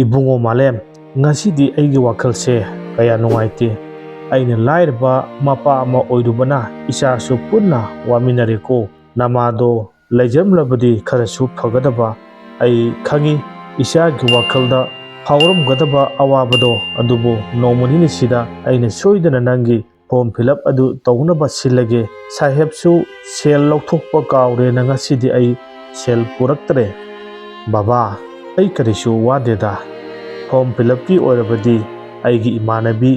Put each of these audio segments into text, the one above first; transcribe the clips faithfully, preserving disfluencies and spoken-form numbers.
"ꯏꯕꯨꯡꯉꯣ ꯃꯥꯂꯦꯝ, ꯉꯁꯤꯗꯤ ꯑꯩꯒꯤ ꯋꯥꯈꯜꯁꯦ ꯀꯌꯥ ꯅꯨꯡꯉꯥꯏꯇꯦ꯫ ꯑꯩꯅ ꯂꯥꯏꯔꯕ ꯃꯄꯥ ꯑꯃ ꯑꯣꯏꯔꯨꯕꯅ ꯏꯆꯥꯁꯨ ꯄꯨꯟꯅ ꯋꯥꯃꯤꯟꯅꯔꯦꯀꯣ꯫ ꯅꯃꯥꯗꯣ ꯂꯩꯖꯔꯝꯂꯕꯗꯤ ꯈꯔꯁꯨ ꯐꯒꯗꯕ꯫ ꯑꯩ ꯈꯪꯏ ꯏꯆꯥꯒꯤ ꯋꯥꯈꯜꯗ ꯐꯥꯎꯔꯝꯒꯗꯕ ꯑꯋꯥꯕꯗꯣ, ꯑꯗꯨꯕꯨ ꯅꯣꯡꯃ ꯅꯤꯅꯤꯁꯤꯗ ꯑꯩꯅ ꯁꯣꯏꯗꯅ ꯅꯪꯒꯤ form fill up ꯑꯗꯨ ꯇꯧꯅꯕ ꯁꯤꯜꯂꯒꯦ꯫ ꯁꯥꯍꯦꯕꯁꯨ ꯁꯦꯜ ꯂꯧꯊꯣꯛꯄ ꯀꯥꯎꯔꯦꯅ ꯉꯁꯤꯗꯤ ꯑꯩ ꯁꯦꯜ ꯄꯨꯔꯛꯇ꯭ꯔꯦ꯫ ꯕꯕꯥ, ꯑꯩ ꯀꯔꯤꯁꯨ ꯋꯥꯗꯦꯗ꯫ Form fill upꯀꯤ ꯑꯣꯏꯔꯕꯗꯤ ꯑꯩꯒꯤ ꯏꯃꯥꯟꯅꯕꯤ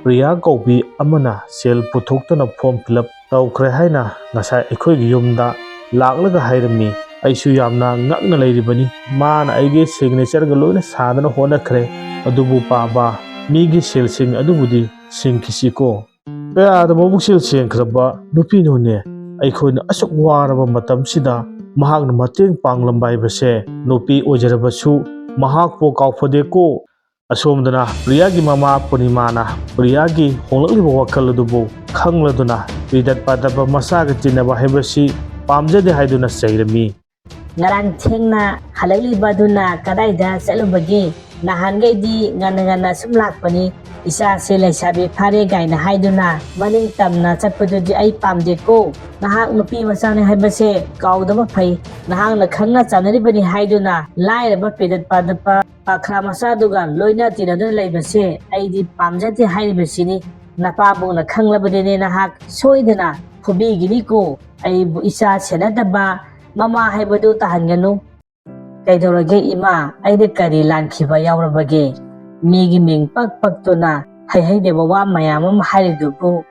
ꯄ꯭ꯔꯤꯌꯥ ꯀꯧꯕꯤ ꯑꯃꯅ ꯁꯦꯜ ꯄꯨꯊꯣꯛꯇꯨꯅ form fill up ꯇꯧꯈ꯭ꯔꯦ ꯍꯥꯏꯅ ꯉꯁꯥꯏ ꯑꯩꯈꯣꯏꯒꯤ ꯌꯨꯝꯗ ꯂꯥꯛꯂꯒ ꯍꯥꯏꯔꯝꯃꯤ꯫ ꯑꯩꯁꯨ ꯌꯥꯝꯅ ꯉꯛꯅ ꯂꯩꯔꯤꯕꯅꯤ꯫ ꯃꯥꯅ ꯑꯩꯒꯤ signatureꯒ ꯂꯣꯏꯅ ꯁꯥꯗꯅ ꯍꯣꯠꯅꯈ꯭ꯔꯦ꯫ ꯑꯗꯨꯕꯨ ꯄꯥꯕ, ꯃꯤꯒꯤ ꯁꯦꯜꯁꯤꯡ ꯑꯗꯨꯕꯨꯗꯤ ꯁꯤꯡꯈꯤꯁꯤꯀꯣ꯫ ꯀꯌꯥꯗ ꯃꯕꯨꯛꯆꯦꯜ ꯁꯦꯡꯈ꯭ꯔꯕ ꯅꯨꯄꯤꯅꯣꯅꯦ? ꯑꯩꯈꯣꯏꯅ ꯑꯁꯨꯛ ꯋꯥꯔꯕ ꯃꯇꯝꯁꯤꯗ ꯃꯍꯥꯛꯅ ꯃꯇꯦꯡ ꯄꯥꯡꯂꯝꯕ ꯍꯥꯏꯕꯁꯦ ꯅꯨꯄꯤ ꯑꯣꯏꯖꯔꯕꯁꯨ ꯃꯍꯥꯛꯄꯨ ꯀꯥꯎꯐꯗꯦꯀꯣ꯫ ꯑꯁꯣꯝꯗꯅ ꯄ꯭ꯔꯤꯌꯥꯒꯤ ꯃꯃꯥ ꯄꯨꯔꯅꯤꯃꯥꯅ ꯄ꯭ꯔꯤꯌꯥꯒꯤ ꯍꯣꯡꯂꯛꯂꯤꯕ ꯋꯥꯈꯜ ꯑꯗꯨꯕꯨ ꯈꯪꯂꯗꯨꯅ ꯄꯤꯗꯠ ꯄꯥꯗꯕ ꯃꯆꯥꯒ ꯇꯤꯟꯅꯕ ꯍꯥꯏꯕꯁꯤ ꯄꯥꯝꯖꯗꯦ ꯍꯥꯏꯗꯨꯅ ꯆꯩꯔꯝꯃꯤ꯫ "ꯉꯔꯥꯡ ꯊꯦꯡꯅ ꯍꯜꯂꯛꯂꯤꯕ ꯑꯗꯨꯅ ꯀꯗꯥꯏꯗ ꯆꯠꯂꯨꯕꯒꯦ? ꯅꯍꯥꯟꯈꯩꯗꯤ ꯉꯟꯅ ꯉꯟꯅ ꯁꯨꯝ ꯂꯥꯛꯄꯅꯤ꯫ ꯏꯆꯥꯁꯦ ꯂꯩꯁꯥꯕꯤ ꯐꯥꯔꯦ ꯀꯥꯏꯅ ꯍꯥꯏꯗꯨꯅ ꯃꯅꯤꯡ ꯇꯝꯅ ꯆꯠꯄꯗꯨꯗꯤ ꯑꯩ ꯄꯥꯝꯗꯦꯀꯣ꯫ ꯅꯍꯥꯛ ꯅꯨꯄꯤ ꯃꯆꯥꯅꯤ ꯍꯥꯏꯕꯁꯦ ꯀꯥꯎꯗꯕ ꯐꯩ꯫ ꯅꯍꯥꯛꯅ ꯈꯪꯅ ꯆꯥꯟꯅꯔꯤꯕꯅꯤ ꯍꯥꯏꯗꯨꯅ ꯂꯥꯏꯔꯕ ꯄꯤꯗꯠ ꯄꯥꯗꯠꯄ ꯄꯥꯈ꯭ꯔꯥ ꯃꯆꯥꯗꯨꯒ ꯂꯣꯏꯅ ꯇꯤꯟꯅꯗꯨꯅ ꯂꯩꯕꯁꯦ ꯑꯩꯗꯤ ꯄꯥꯝꯖꯗꯦ ꯍꯥꯏꯔꯤꯕꯁꯤꯅꯤ꯫ ꯅꯄꯥꯕꯨꯡꯅ ꯈꯪꯂꯕꯗꯤꯅꯦ ꯅꯍꯥꯛ ꯁꯣꯏꯗꯅ ꯐꯨꯕꯤꯒꯅꯤꯀꯣ꯫ ꯑꯩꯕꯨ ꯏꯆꯥ ꯁꯦꯟꯅꯗꯕ ꯃꯃꯥ ꯍꯥꯏꯕꯗꯨ ꯇꯥꯍꯟꯒꯅꯨ"꯫ "ꯀꯩꯗꯧꯔꯒꯦ ꯏꯃꯥ? ꯑꯩꯗꯤ ꯀꯔꯤ ꯂꯥꯟꯈꯤꯕ ꯌꯥꯎꯔꯕꯒꯦ? ꯃꯤꯒꯤ ꯃꯤꯡ ꯄꯛ ꯄꯛꯇꯨꯅ ꯍꯩꯍꯩꯗꯕ ꯋꯥ ꯃꯌꯥꯝ ꯑꯃ ꯍꯥꯏꯔꯤꯗꯨꯕꯨ꯫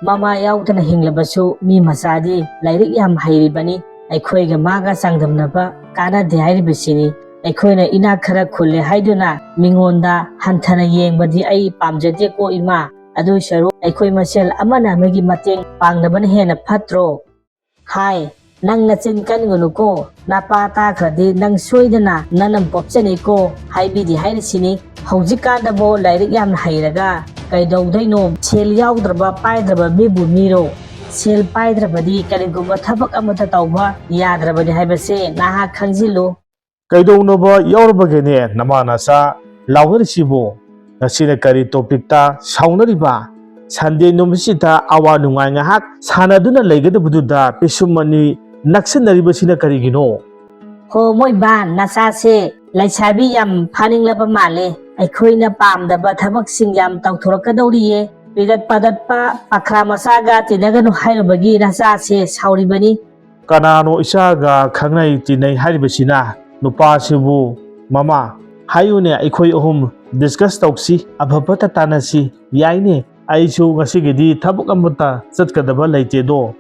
ꯃꯃꯥ ꯌꯥꯎꯗꯅ ꯍꯤꯡꯂꯕꯁꯨ ꯃꯤ ꯃꯆꯥꯗꯤ ꯂꯥꯏꯔꯤꯛ ꯌꯥꯝ ꯍꯩꯔꯤꯕꯅꯤ꯫ ꯑꯩꯈꯣꯏꯒ ꯃꯥꯒ ꯆꯥꯡꯗꯝꯅꯕ ꯀꯥꯟꯅꯗꯦ ꯍꯥꯏꯔꯤꯕꯁꯤꯅꯤ꯫ ꯑꯩꯈꯣꯏꯅ ꯏꯅꯥꯛ ꯈꯔ ꯈꯨꯜꯂꯦ ꯍꯥꯏꯗꯨꯅ ꯃꯤꯉꯣꯟꯗ ꯍꯟꯊꯅ ꯌꯦꯡꯕꯗꯤ ꯑꯩ ꯄꯥꯝꯖꯗꯦꯀꯣ ꯏꯃꯥ꯫ ꯑꯗꯨꯏ ꯁꯔꯨꯛ ꯑꯩꯈꯣꯏ ꯃꯁꯦꯜ ꯑꯃꯅ ꯑꯃꯒꯤ ꯃꯇꯦꯡ ꯄꯥꯡꯅꯕꯅ ꯍꯦꯟꯅ ꯐꯠꯇ꯭ꯔꯣ?" "ꯍꯥꯏ, ꯅꯪ ꯅꯆꯤꯟ ꯀꯟꯒꯅꯨꯀꯣ꯫ ꯅꯄꯥ ꯇꯥꯈ꯭ꯔꯗꯤ ꯅꯪ ꯁꯣꯏꯗꯅ ꯅꯅꯝ ꯄꯣꯛꯆꯅꯤꯀꯣ꯫ ꯍꯥꯏꯕꯤꯗꯤ ꯍꯥꯏꯔꯤꯁꯤꯅꯤ꯫ ꯍꯧꯖꯤꯛꯀꯥꯟꯗꯕꯨ ꯂꯥꯏꯔꯤꯛ ꯌꯥꯝꯅ ꯍꯩꯔꯒ ꯀꯩꯗꯧꯗꯣꯏꯅꯣ? ꯁꯦꯜ ꯌꯥꯎꯗ꯭ꯔꯕ ꯄꯥꯏꯗ꯭ꯔꯕ ꯃꯤꯕꯨ ꯃꯤꯔꯣ? ꯁꯦꯜ ꯄꯥꯏꯗ꯭ꯔꯕꯗꯤ ꯀꯔꯤꯒꯨꯝꯕ ꯊꯕꯛ ꯑꯃꯠꯇ ꯇꯧꯕ ꯌꯥꯗ꯭ꯔꯕꯅꯤ ꯍꯥꯏꯕꯁꯦ ꯅꯍꯥꯛ ꯈꯪꯖꯤꯜꯂꯨ"꯫ ꯀꯩꯗꯧꯅꯕ ꯌꯥꯎꯔꯕꯒꯦꯅꯦ ꯅꯃꯥ ꯅꯆꯥ ꯂꯥꯎꯅꯔꯤꯁꯤꯕꯨ? ꯉꯁꯤꯅ ꯀꯔꯤ ꯇꯣꯄꯤꯛꯇ ꯁꯥꯎꯅꯔꯤꯕ? ꯁꯟꯗꯦ ꯅꯨꯃꯤꯠꯁꯤꯗ ꯑꯋꯥ ꯅꯨꯡꯉꯥꯏ ꯉꯥꯏꯍꯥꯛ ꯁꯥꯟꯅꯗꯨꯅ ꯂꯩꯒꯗꯕꯗꯨꯗ ꯄꯤꯁꯨꯝ ꯑꯅꯤ ꯅꯛꯁꯤꯟꯅꯔꯤꯕꯁꯤꯅ ꯀꯔꯤꯒꯤꯅꯣ? ꯍꯣ, ꯃꯣꯏꯕꯥ, ꯅꯆꯥꯁꯦ ꯂꯩꯁꯥꯕꯤ ꯌꯥꯝ ꯐꯥꯅꯤꯡꯂꯕ ꯃꯥꯜꯂꯦ꯫ ꯑꯩꯈꯣꯏꯅ ꯄꯥꯝꯗꯕ ꯊꯕꯛꯁꯤꯡ ꯌꯥꯝ ꯇꯧꯊꯣꯔꯛꯀꯗꯧꯔꯤꯌꯦ꯫ ꯄꯤꯔꯠ ꯄꯥꯗꯠꯄ ꯄꯥꯈ꯭ꯔꯥ ꯃꯆꯥꯒ ꯇꯤꯟꯅꯒꯅꯨ ꯍꯥꯏꯔꯨꯕꯒꯤ ꯅꯆꯥꯁꯦ ꯁꯥꯎꯔꯤꯕꯅꯤ꯫ ꯀꯅꯥꯅꯣ ꯏꯆꯥꯒ ꯈꯪꯅꯩ ꯇꯤꯟꯅꯩ ꯍꯥꯏꯔꯤꯕꯁꯤꯅ? ꯅꯨꯄꯥꯁꯤꯕꯨ? ꯃꯃꯥ, ꯍꯥꯏꯌꯨꯅꯦ, ꯑꯩꯈꯣꯏ ꯑꯍꯨꯝ ꯗꯤꯁꯀꯁ ꯇꯧꯁꯤ, ꯑꯐ ꯐꯠꯇ ꯇꯥꯟꯅꯁꯤ꯫ ꯌꯥꯏꯅꯦ, ꯑꯩꯁꯨ ꯉꯁꯤꯒꯤꯗꯤ ꯊꯕꯛ ꯑꯃꯠꯇ ꯆꯠꯀꯗꯕ ꯂꯩꯇꯦꯗꯣ꯫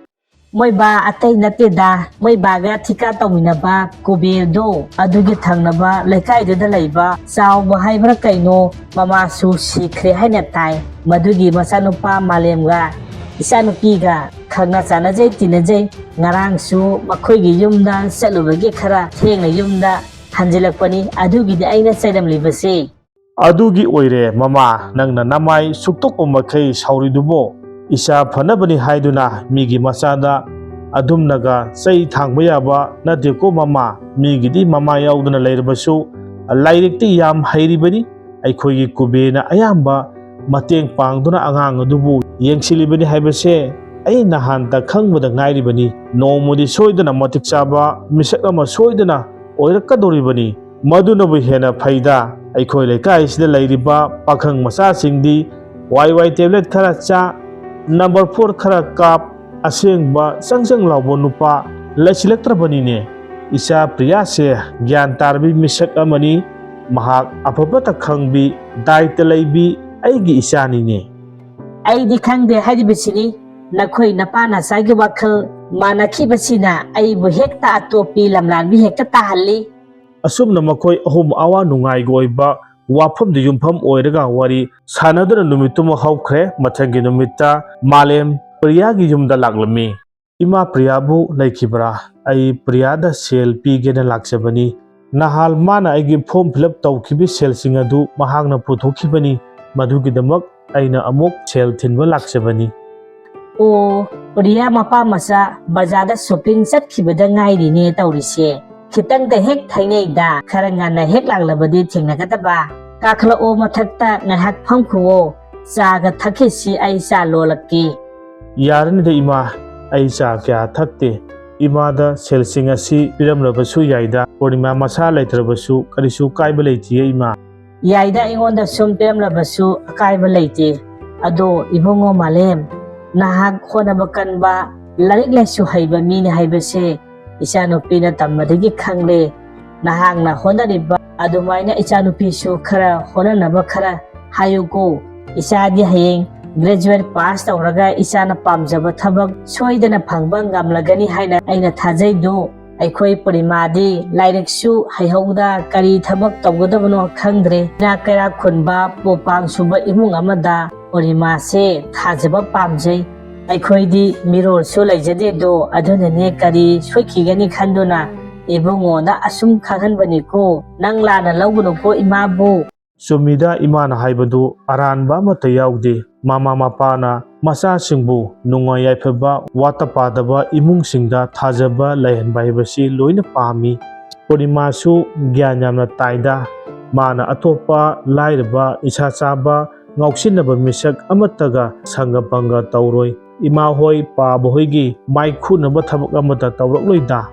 ꯃꯣꯏꯕꯥ, ꯑꯇꯩ ꯅꯠꯇꯦꯗ, ꯃꯣꯏꯕꯥꯒ ꯊꯤꯀꯥ ꯇꯧꯃꯤꯟꯅꯕ ꯀꯨꯕꯦꯔꯗꯣ, ꯑꯗꯨꯒꯤ ꯊꯪꯅꯕ ꯂꯩꯀꯥꯏꯗꯨꯗ ꯂꯩꯕ ꯆꯥꯎꯕ ꯍꯥꯏꯕ꯭ꯔꯥ ꯀꯩꯅꯣ, ꯃꯃꯥꯁꯨ ꯁꯤꯈ꯭ꯔꯦ ꯍꯥꯏꯅ ꯇꯥꯏ꯫ ꯃꯗꯨꯒꯤ ꯃꯆꯥꯅꯨꯄꯥ ꯃꯥꯂꯦꯝꯒ ꯏꯆꯥꯅꯨꯄꯤꯒ ꯈꯪꯅ ꯆꯥꯟꯅꯖꯩ, ꯇꯤꯟꯅꯖꯩ꯫ ꯉꯔꯥꯡꯁꯨ ꯃꯈꯣꯏꯒꯤ ꯌꯨꯝꯗ ꯆꯠꯂꯨꯕꯒꯤ ꯈꯔ ꯊꯦꯡꯅ ꯌꯨꯝꯗ ꯍꯟꯖꯤꯜꯂꯛꯄꯅꯤ, ꯑꯗꯨꯒꯤꯗꯤ ꯑꯩꯅ ꯆꯩꯔꯝꯂꯤꯕꯁꯦ꯫ ꯑꯗꯨꯒꯤ ꯑꯣꯏꯔꯦ ꯃꯃꯥ, ꯅꯪꯅ ꯅꯃꯥꯏ ꯁꯨꯛꯇꯣꯛꯄ ꯃꯈꯩ ꯁꯥꯎꯔꯤꯗꯨꯕꯣ꯫ ꯏꯆꯥ ꯐꯅꯕꯅꯤ ꯍꯥꯏꯗꯨꯅ ꯃꯤꯒꯤ ꯃꯆꯥꯗ ꯑꯗꯨꯝꯅꯒ ꯆꯩ ꯊꯥꯡꯕ ꯌꯥꯕ ꯅꯠꯇꯦꯀꯣ ꯃꯃꯥ꯫ ꯃꯤꯒꯤꯗꯤ ꯃꯃꯥ ꯌꯥꯎꯗꯅ ꯂꯩꯔꯕꯁꯨ ꯂꯥꯏꯔꯤꯛꯇꯤ ꯌꯥꯝ ꯍꯩꯔꯤꯕꯅꯤ꯫ ꯑꯩꯈꯣꯏꯒꯤ ꯀꯨꯕꯦꯔꯅ ꯑꯌꯥꯝꯕ ꯃꯇꯦꯡ ꯄꯥꯡꯗꯨꯅ ꯑꯉꯥꯡ ꯑꯗꯨꯕꯨ ꯌꯦꯡꯁꯤꯜꯂꯤꯕꯅꯤ ꯍꯥꯏꯕꯁꯦ ꯑꯩ ꯅꯍꯥꯟꯇ ꯈꯪꯕꯗ ꯉꯥꯏꯔꯤꯕꯅꯤ꯫ ꯅꯣꯡꯃꯗꯤ ꯁꯣꯏꯗꯅ ꯃꯇꯤꯛ ꯆꯥꯕ ꯃꯤꯁꯛ ꯑꯃ ꯁꯣꯏꯗꯅ ꯑꯣꯏꯔꯛꯀꯗꯧꯔꯤꯕꯅꯤ꯫ ꯃꯗꯨꯅꯕꯨ ꯍꯦꯟꯅ ꯐꯩꯗ꯫ ꯑꯩꯈꯣꯏ ꯂꯩꯀꯥꯏꯁꯤꯗ ꯂꯩꯔꯤꯕ ꯄꯥꯈꯪ ꯃꯆꯥꯁꯤꯡꯗꯤ ꯋꯥꯏ ꯋꯥꯏ ꯇꯦꯕ꯭ꯂꯦꯠ ꯈꯔ ꯆꯥ, ꯅꯝꯕꯔ ꯐꯣꯔ ꯈꯔ ꯀꯥꯞ, ꯑꯁꯦꯡꯕ ꯆꯪ ꯆꯪ ꯂꯥꯎꯕ ꯅꯨꯄꯥ ꯂꯩꯁꯤꯜꯂꯛꯇ꯭ꯔꯕꯅꯤꯅꯦ꯫ ꯏꯆꯥ ꯄ꯭ꯔꯤꯌꯥꯁꯦ ꯒ꯭ꯌꯥꯟ ꯇꯥꯔꯕꯤ ꯃꯤꯁꯛ ꯑꯃꯅꯤ꯫ ꯃꯍꯥꯛ ꯑꯐ ꯐꯠꯇ ꯈꯪꯕꯤ, ꯗꯥꯏꯇ ꯂꯩꯕꯤ ꯑꯩꯒꯤ ꯏꯆꯥꯅꯤꯅꯦ꯫ ꯑꯩꯗꯤ ꯈꯪꯗꯦ ꯍꯥꯏꯔꯤꯕꯁꯤꯅꯤ꯫ ꯅꯈꯣꯏ ꯅꯄꯥ ꯅꯆꯥꯒꯤ ꯋꯥꯈꯜ ꯃꯥꯟꯅꯈꯤꯕꯁꯤꯅ ꯑꯩꯕꯨ ꯍꯦꯛꯇ ꯑꯇꯣꯞꯄꯤ ꯂꯝꯂꯥꯟꯕꯤ ꯍꯦꯛꯇ ꯇꯥꯍꯜꯂꯤ꯫ ꯑꯁꯨꯝꯅ ꯃꯈꯣꯏ ꯑꯍꯨꯝ ꯑꯋꯥ ꯅꯨꯡꯉꯥꯏꯒꯤ ꯑꯣꯏꯕ ꯋꯥꯐꯝꯗ ꯌꯨꯝꯐꯝ ꯑꯣꯏꯔꯒ ꯋꯥꯔꯤ ꯁꯥꯟꯅꯗꯨꯅ ꯅꯨꯃꯤꯠꯇꯨꯃ ꯍꯧꯈ꯭ꯔꯦ꯫ ꯃꯊꯪꯒꯤ ꯅꯨꯃꯤꯠꯇ ꯃꯥꯂꯦꯝ ꯄ꯭ꯔꯤꯌꯥꯒꯤ ꯌꯨꯝꯗ ꯂꯥꯛꯂꯝꯃꯤ꯫ "ꯏꯃꯥ, ꯄ꯭ꯔꯤꯌꯥꯕꯨ ꯂꯩꯈꯤꯕ꯭ꯔꯥ? ꯑꯩ ꯄ꯭ꯔꯤꯌꯥꯗ ꯁꯦꯜ ꯄꯤꯒꯦꯅ ꯂꯥꯛꯆꯕꯅꯤ꯫ ꯅꯍꯥꯜ ꯃꯥꯅ ꯑꯩꯒꯤ ꯐꯣꯔꯝ ꯐꯤꯜ ꯑꯞ ꯇꯧꯈꯤꯕ ꯁꯦꯜꯁꯤꯡ ꯑꯗꯨ ꯃꯍꯥꯛꯅ ꯄꯨꯊꯣꯛꯈꯤꯕꯅꯤ꯫ ꯃꯗꯨꯒꯤꯗꯃꯛ ꯑꯩꯅ ꯑꯃꯨꯛ ꯁꯦꯜ ꯊꯤꯟꯕ ꯂꯥꯛꯆꯕꯅꯤ꯫" ꯑꯣ, ꯄ꯭ꯔꯤꯌꯥ ꯃꯄꯥ ꯃꯆꯥ ꯕꯖꯥꯔꯗ ꯁꯣꯄꯤꯡ ꯆꯠꯈꯤꯕꯗ ꯉꯥꯏꯔꯤꯅꯦ ꯇꯧꯔꯤꯁꯦ꯫ ꯈꯤꯇꯪꯗ ꯍꯦꯛ ꯊꯩꯅꯩꯗ, ꯈꯔ ꯉꯟꯅ ꯍꯦꯛ ꯂꯥꯛꯂꯕꯗꯤ ꯊꯦꯡꯅꯒꯗꯕ꯫ ꯀꯥꯈꯠꯂꯛꯑꯣ ꯃꯊꯛꯇ, ꯉꯥꯏꯍꯥꯛ ꯐꯝꯈꯨꯑꯣ, ꯆꯥꯒ ꯊꯛꯈꯤꯁꯤ, ꯑꯩ ꯆꯥ ꯂꯣꯜꯂꯛꯀꯦ꯫ ꯌꯥꯔꯅꯤꯗ ꯏꯃꯥ, ꯑꯩ ꯆꯥ ꯀꯌꯥ ꯊꯛꯇꯦ꯫ ꯏꯃꯥꯗ ꯁꯦꯜꯁꯤꯡ ꯑꯁꯤ ꯄꯤꯔꯝꯂꯕꯁꯨ ꯌꯥꯏꯗ, ꯄꯨꯔꯅꯤꯃꯥ ꯃꯁꯥ ꯂꯩꯇ꯭ꯔꯕꯁꯨ ꯀꯔꯤꯁꯨ ꯀꯥꯏꯕ ꯂꯩꯇꯤꯌꯦ ꯏꯃꯥ꯫ ꯌꯥꯏꯗ, ꯑꯩꯉꯣꯟꯗ ꯁꯨꯝ ꯄꯤꯔꯝꯂꯕꯁꯨ ꯑꯀꯥꯏꯕ ꯂꯩꯇꯦ꯫ ꯑꯗꯣ ꯏꯕꯨꯡꯉꯣ ꯃꯥꯂꯦꯝ, ꯅꯍꯥꯛ ꯍꯣꯠꯅꯕ ꯀꯟꯕ, ꯂꯥꯏꯔꯤꯛ ꯂꯥꯏꯁꯨ ꯍꯩꯕ ꯃꯤꯅꯤ ꯍꯥꯏꯕꯁꯦ ꯏꯆꯥꯅꯨꯄꯤꯅ ꯇꯝꯕꯗꯒꯤ ꯈꯪꯂꯦ꯫ ꯅꯍꯥꯛꯅ ꯍꯣꯠꯅꯔꯤꯕ ꯑꯗꯨꯃꯥꯏꯅ ꯏꯆꯥꯅꯨꯄꯤꯁꯨ ꯈꯔ ꯍꯣꯠꯅꯅꯕ ꯈꯔ ꯍꯥꯏꯌꯨꯀꯣ꯫ ꯏꯆꯥꯗꯤ ꯍꯌꯦꯡ graduate pass ꯇꯧꯔꯒ ꯏꯆꯥꯅ ꯄꯥꯝꯖꯕ ꯊꯕꯛ ꯁꯣꯏꯗꯅ ꯐꯪꯕ ꯉꯝꯂꯒꯅꯤ ꯍꯥꯏꯅ ꯑꯩꯅ ꯊꯥꯖꯩꯗꯣ꯫ ꯑꯩꯈꯣꯏ ꯄꯨꯔꯅꯤꯃꯥꯗꯤ ꯂꯥꯏꯔꯤꯛꯁꯨ ꯍꯩꯍꯧꯗ ꯀꯔꯤ ꯊꯕꯛ ꯇꯧꯒꯗꯕꯅꯣ ꯈꯪꯗ꯭ꯔꯦ꯫ ꯏꯅꯥꯛ ꯀꯩꯔꯥꯛ ꯈꯨꯟꯕ ꯄꯣꯄꯥꯡ ꯁꯨꯕ ꯏꯃꯨꯡ ꯑꯃꯗ ꯄꯨꯔꯅꯤꯃꯥꯁꯦ ꯊꯥꯖꯕ ꯄꯥꯝꯖꯩ꯫ ꯑꯩꯈꯣꯏꯗꯤ ꯃꯤꯔꯣꯜꯁꯨ ꯂꯩꯖꯗꯦꯗꯣ, ꯑꯗꯨꯅꯅꯦ ꯀꯔꯤ ꯁꯣꯏꯈꯤꯒꯅꯤ ꯈꯟꯗꯨꯅ ꯏꯕꯨꯡꯉꯣꯗ ꯑꯁꯨꯝ ꯈꯪꯍꯟꯕꯅꯤꯀꯣ꯫ ꯅꯪ ꯂꯥꯟꯅ ꯂꯧꯒꯅꯨꯀꯣ ꯏꯃꯥꯕꯨ꯫ ꯆꯨꯝꯃꯤꯗ ꯏꯃꯥꯅ ꯍꯥꯏꯕꯗꯨ, ꯑꯔꯥꯟꯕ ꯑꯃꯠꯇ ꯌꯥꯎꯗꯦ꯫ ꯃꯃꯥ ꯃꯄꯥꯅ ꯃꯆꯥꯁꯤꯡꯕꯨ ꯅꯨꯡꯉꯥꯏ ꯌꯥꯏꯐꯕ, ꯋꯥꯠꯇ ꯄꯥꯗꯕ ꯏꯃꯨꯡꯁꯤꯡꯗ ꯊꯥꯖꯕ ꯂꯩꯍꯟꯕ ꯍꯥꯏꯕꯁꯤ ꯂꯣꯏꯅ ꯄꯥꯝꯃꯤ꯫ ꯄꯨꯔꯅꯤꯃꯥꯁꯨ ꯒ꯭ꯌꯥꯟ ꯌꯥꯝꯅ ꯇꯥꯏꯗ꯫ ꯃꯥꯅ ꯑꯇꯣꯞꯄ ꯂꯥꯏꯔꯕ, ꯏꯁꯥ ꯆꯥꯕ, ꯉꯥꯎꯁꯤꯟꯅꯕ ꯃꯤꯁꯛ ꯑꯃꯠꯇꯒ ꯁꯪꯒ ꯄꯪꯒ ꯇꯧꯔꯣꯏ꯫ ꯏꯃꯥ ꯍꯣꯏ, ꯄꯥꯕ ꯍꯣꯏꯒꯤ ꯃꯥꯏꯈꯨꯅꯕ ꯊꯕꯛ ꯑꯃꯠꯇ ꯇꯧꯔꯛꯂꯣꯏꯗ꯫